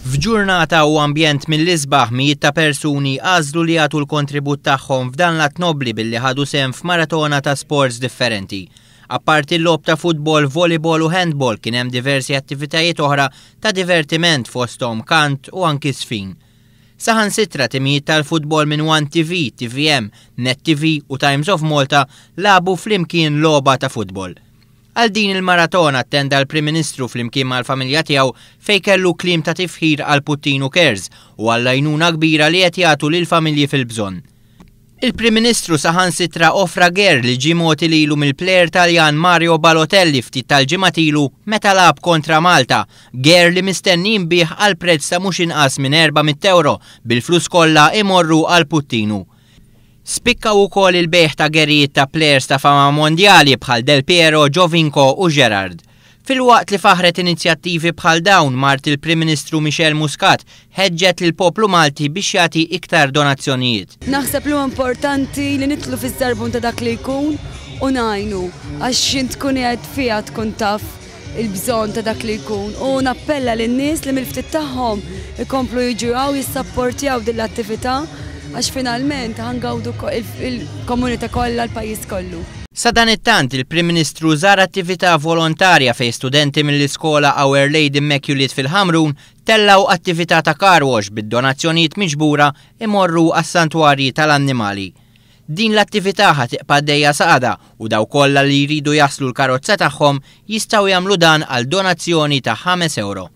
F'ġurnata u ambjent mill-isbaħ, mijiet ta' persuni għażlu li jagħtu l-kontribut tagħhom f'dan l-att nobbli billi ħadu sehem f'maratona ta' sports differenti. Apparti l-logħob ta' futbol, volleyball u handball kien hemm diversi attivitajiet oħra ta' divertiment fosthom kant u anki żfin. Saħansitra timijiet tal-futbol minn One TV, tvm, Net TV u Times of Malta lagħbu flimkien logħba ta' futbol. Għal din il-maratona attenda l-Prim Ministru flimkien mal-familja tiegħu fejn kellu kliem ta' tifħir għal Puttinu Cares u għall-għajnuna kbira li qed jagħtu lill-familji fil-bżonn. Il-Prim Ministru saħansitra offra ger li ġie mogħti lilu mill-plejer Taljan Mario Balotelli ftit tal-ġimgħat ilu meta lagħab kontra Malta, ger li mistenni jinbiegħ għal prezz ta' mhux inqas minn 400 ewro, bil-flus kollha imorru għal Puttinu. Spikkaw ukoll il-bejgħ ta' gerijiet ta' plejers ta' fama mondjali bħal Del Piero, Giovinco u Gerrard. Filwaqt li faħħret inizjattivi bħal dawn, mart il-Prim Ministru Michelle Muscat ħeġġet lill-poplu Malti biex jagħti iktar donazzjonijiet. Naħseb li huwa importanti li nidħlu fiż-żarbun ta' dak li jkun u ngħinu għax int tkun qiegħed fiha tkun taf il-bżonn ta' dak li jkun u nappella lin-nies li mill-ftit tagħhom ikomplu jiġu hawn jissapportjaw din l-attività għax finalment ħa ngawdu il-komunità kollha l-pajjiż kollu. Sadanittant, il-Prim Ministru żar attività volontarja fejn studenti mill-iskola Our Lady Immaculate fil-Ħamrun tellgħu attività ta' car wash bid-donazzjonijiet miġbura imorru għas-santwarji tal-annimali. Din l-attività ħa tibqa' għaddejja sa għada u dawk kollha li jridu jaħslu l-karozza tagħhom jistgħu jagħmlu dan għal donazzjoni ta' ħames ewro.